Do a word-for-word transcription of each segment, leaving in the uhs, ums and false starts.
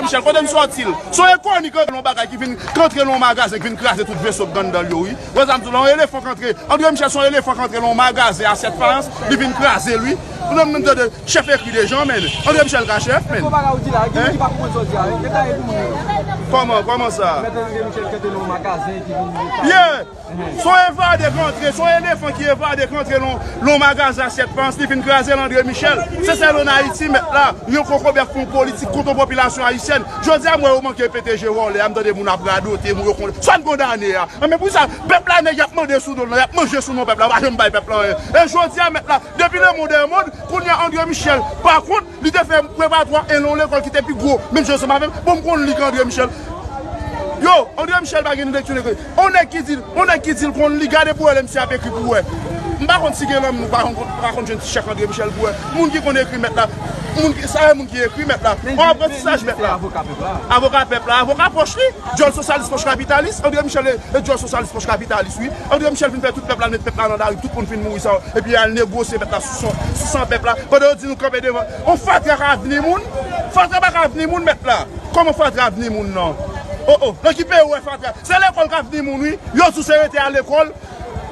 Michel, kote n sòti l? Se yon ekonik antre nan yon bagay ki vin, k antre nan yon magazen, ki vin kraze tout veso k anndan l yo, wi. Wè sa m di w la, yon elefan k antre, André Michel se yon elefan k antre nan yon magazen a Sèt Fayans, li vin kraze l, wi. Pou nou menm tande, chèf ekri deja, men. André Michel ka chèf, men. Kòman, kòman sa? Yeah! Se yon evade k antre, se yon elefan ki evade k antre nan yon magazen a Sèt Fayans, li vin kraze l, André Michel. Se sèl ann Ayiti, mèt la, yon kokobèf fè yon politik kont yon popilasyon ayisyèn. Jodi a, m wè yo manke pete je vòlè a, m tande moun ap radote, moun yo konn, sa n kondane a. Anben, pou sa, pèp la, nèg y ap mande sou do l lan, y ap manje sou non pèp la, yo pa janm bay pèp la anyen. E jodi a, mèt la, depi le monde est monde, kounye a, André Michel, pa kont, li te fè prepatwa e nan yon lekòl ki te pi gwo, menm jan ansanm avè m, bon, m konn li k André Michel. Yo, André Michel pa gen direksyon lekòl. On nèg ki di, on nèg ki di l konn li, gade pou wè lè misye ap ekri pou wè. M pa konn si gen lanm nou pa konn, pa konn jwenn ti chèk André Michel pou wè. Moun ki konn ekri mèt la, moun ki, sa e moun ki ekri mèt la. On aprantisaj mèt la. Avoka pèp la, avoka pòch li, dyòl sosyalis pòch kapitalis, André Michel e, e dyòl sosyalis pòch kapitalis, wi. André Michel vin fè tout pèp la, met pèp la nan lari, tout moun fin mouri sa, epi al negosye mèt la sou san, sou san pèp la. Pandan yo di nou kanpe devan, on fatra ka vini moun, fatra pa ka vini moun mèt la. Kòman fatra vini moun nan? O, o, nan ki peyi ou wè fatra? Se lekòl k ap vini moun, wi. Yo di w se rete a lekòl,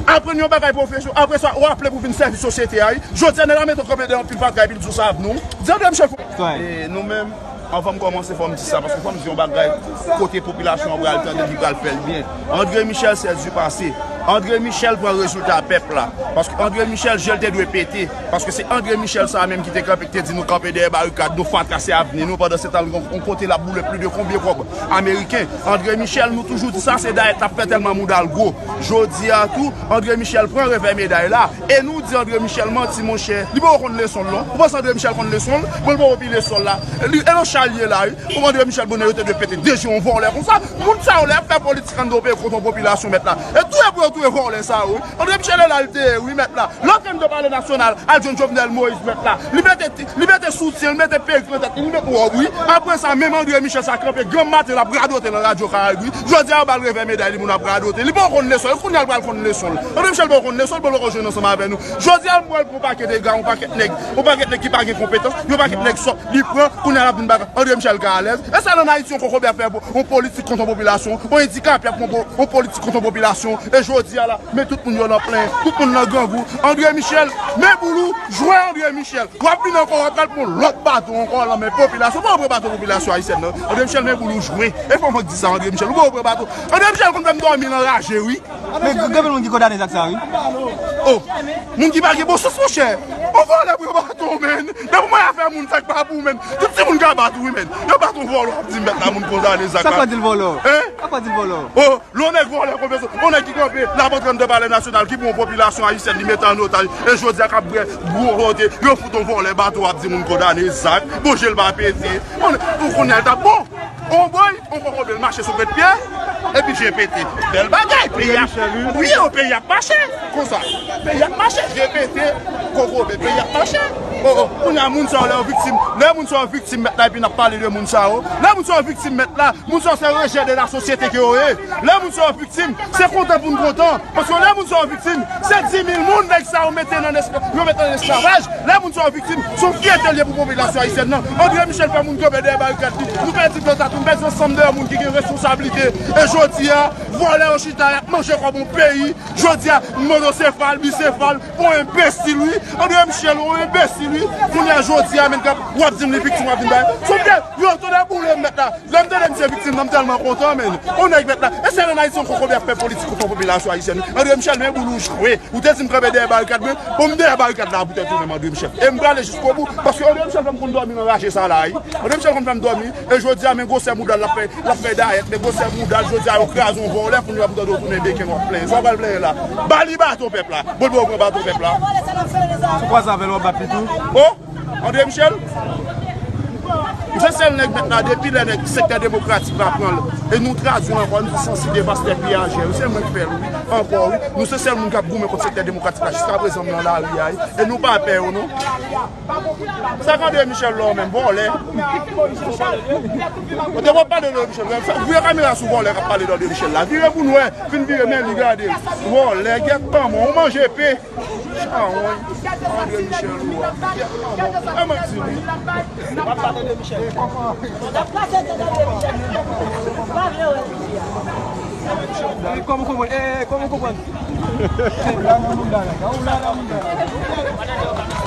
aprann yon bagay pwofesyon, apre sa, w aple pou vin sèvi sosyete a, wi. Jodi a, nèg la mete w kanpe dèyè anpil fatra, epi l di w sa ap nou. Di André Michel fò. E nou menm, anvan m kòmanse, fò m di sa, paske fò m di yon bagay kote popilasyon an pral tande, ki pral fè l byen. André Michel, c'est du passé. André Michel pran rezilta pèp la. Paske André Michel, je l te dwe pete. Paske se André Michel sa menm ki te kanpe, ki te di nou kanpe dèyè barikad nou, fatra se avni nou, pandan se tan yon kote l ap boule plis de konbyen kòb ameriken. André Michel, nou toujou di sa, se dayèt l ap fè tèlman mouda l gwo. Jodi a tou, André Michel pran revè meday la. E nou di André Michel manti, monchè. Li poko konn leson l, non. Ou panse André Michel konn leson l? Bon, li poko pi leson l la. Li, e nan chay li ye la, wi. Ou André Michel, bonè, yo te dwe pete de je yon vòlè konsa. Moun sa yo, lè y ap fè politik anndan yon peyi kont yon popilasyon, mèt la. E touye pou yo touye vòlè sa yo, wi. André Michel e la, li te ye, wi, mèt la. Lè w te nan palè nasyonal, al jwenn Jovenel Moïse, mèt la. Li mete, li mete soutyen, li mete perik nan tèt li, li mete wòb, wi. Apre sa, menm André Michel sa kanpe granm maten, l ap radote nan Radyo Karayib, wi. Jodi a, yo ba l revè meday li, moun ap radote. Li poko konn leson l, kounye a l pral konn leson l. André Michel poko konn leson l, bon, l poko jwenn ansanm avè nou. Jodi a, m wè l pran yon pakèt ega, yon pakèt nèg, yon pakèt nèg ki pa gen konpetans, yon pakèt nèg sòt, li pran, kounye a l ap vin bay. André Michel ka alèz. E sa nan Ayiti, yon kokobèf fè yon politik kont yon popilasyon, yon endikape ap pran yon politik kont yon popilasyon. E jodi a la, men tout moun yo nan plenyen, tout moun nan grangou. André Michel, men boul ou, jwe André Michel. W ap vin ankò, w ap pral pran lòt baton ankò nan men popilasyon. Ou poko pran baton popilasyon ayisyèn nan. André Michel, men boul ou jwe. E fò mwen di sa, André Michel, ou poko pran baton. André Michel konn fè m dòmi nan raje, wi. Men gen anpil moun ki kondane zak sa, wi. O, moun ki pa gen bon sans, monchè. On vòlè pran baton, men. Depi mwen afè moun sa k pa pou, men. Tout timoun ka bat ou, wi, men. Yo bat on vòlè, w ap di m mèt la moun kondane zak la. Sa fè di l vòlè? Hein? Sa fè di l vòlè? O, lè on nèg vòlè konfesyon, on nèg ki kanpe, l ap antre anndan palè nasyonal, ki pran yon popilasyon ayisyèn, li mete an otaj, e jodi a k ap bwè gwo wote, yo fout on vòlè baton, w ap di moun kondane zak, bon, je l pa pete. On, ou konnen l t ap bon. On boy, on kokobe, l mache sou grenn pye, epi je pete. Bèl bagay, peyi a. Wi, o, peyi ap mache. Konsa. Peyi ap mache, je pete, kokobe, peyi ap mache. O, o, kounye a moun sa yo, lè yo viktim, lè moun sa yo viktim, mèt la, epi n ap pale de moun sa yo. Lè moun sa yo viktim, mèt la, moun sa yo se rejè de la sosyete ke yo ye. Lè moun sa yo viktim, se kontan pou n kontan. Paske lè moun sa yo viktim, se di mil moun nèg sa yo mete nan eskla-, yo mete nan esklavaj. Lè moun sa yo viktim, se yon fyète l ye pou popilasyon ayisyèn nan. André Michel fè moun kanpe dèyè barikad li. Nou pèdi Plantatou, nou pèdi ansanm de moun ki gen responsablite. E jodi a, vòlè yo chita, y ap manje kòb yon peyi. Jodi a, monosefal, bisefal, on enbesil, wi. André Michel, on enbesil, wi. Kounye a, jodi a, menm w ap di m li viktim, w ap vin bay. Se yon fyète, yo, tonnè boule m, mèt la. Lè m tande misye viktim nan, m tèlman kontan, men. On nèg mèt la. E se lè n Ayisyen kokobe ap fè politik kont yon popilasyon ayisyèn. André Michel, men boul ou jwe. Ou te di m kanpe dèyè barikad mwen. Bon, m dèyè barikad la poutèt ou menm, André Michel. E m prale jiskobou. Paske André Michel fè m konn dòmi nan raje sa la, wi. André Michel konn fè m dòmi. E jodi a, men gwosè mouda l ap fè, l ap fè dayèt. Men gwosè mouda l, jodi a, yo kraze yon vòlè, kounye a pou tande w tounen beken w ap plenyen. Sa w pral plenyen la. Ba li baton pèp la. Bon, bon, pran baton pèp la. Ou kwaze avè l, w ap bat li tou? O! André Michel? M se sèl nèg mèt la, depi lè nèg sektè demokratik la pran l, e nou tradui l ankò, nou di se yon site pastè piyajè, wi, se mwen k fè l, wi, ankò, wi. Nou se sèl moun k ap goumen kont sektè demokratik la, jiskaprezan m nan lari a, wi. E nou pa pè yo, non. Sa k André Michel la, ou menm, vòlè. Ou te wè pale de André Michel, men fè, vire kamera sou vòlè k ap pale de André Michel la. Vire pou n wè, fin vire, men li gade. Vòlè, gyèt manman, ou manje pe. André Michel ou a. E manti wi. Kòman konprann? Eh, kòman konprann? La nan mouda la. Ou la nan mouda la.